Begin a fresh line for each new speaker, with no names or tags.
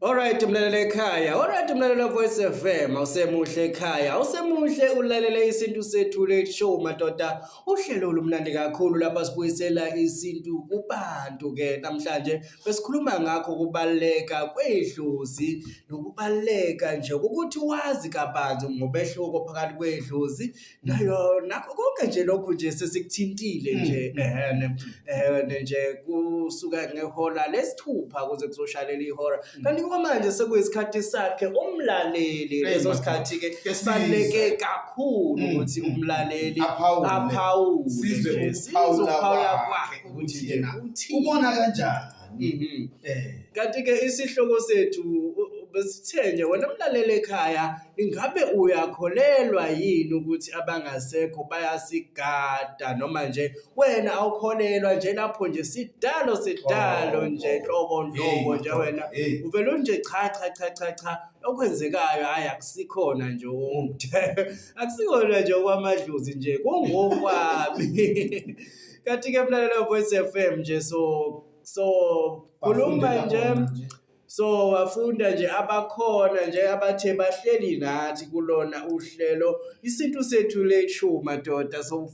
Alright mlaleli ekhaya, alright mlaleli Voice FM, awusemuhle ekhaya, awusemuhle ulalele isintu sethu late show madoda. Uhlelo olumnandi kakhulu lapha sibuyisela isintu kubantu ke namhlanje besikhuluma ngakho ukubaluleka kwedlozi nokubaluleka nje ukuthi wazi kabanzi ngobehluko phakathi kwedlozi nayo nakho konke nje lokhu nje sesikuthintile nje ehene ehene nje kusuka ngehora lesithupha kuze kuzoshalela ihora. Kanti kwamanje sekuyisikhathi sakhe umlaleli, leso sikhathi ke sibaluleke kakhulu ukuthi umlaleli
Aphawule.
aphawule
Sizwe
nje,
ukuphawula
sizwe ukuphawula
kwakhe
kwakhe
ukuthi
ukuthi
yena
uthini.
ubona kanjani.
Kanti-ke isihloko sethu besithe nje wena mlaleli ekhaya, ingabe uyakholelwa yini ukuthi abangasekho bayasigada noma nje wena awukholelwa nje lapho nje sidalo sidalo nje nhlobo nhlobo nje wena uvele unje cha cha cha cha cha, okwenzekayo hhayi akusikhona nje akusikhona nje okwamadlozi nje kungokwami. Kanti-ke mlaleli we-Voice FM nje so so khuluma
Bafundela
nje
bona nje.
So wafunda nje abakhona nje abathe bahleli nathi kulona uhlelo isintu sethu late show madoda so.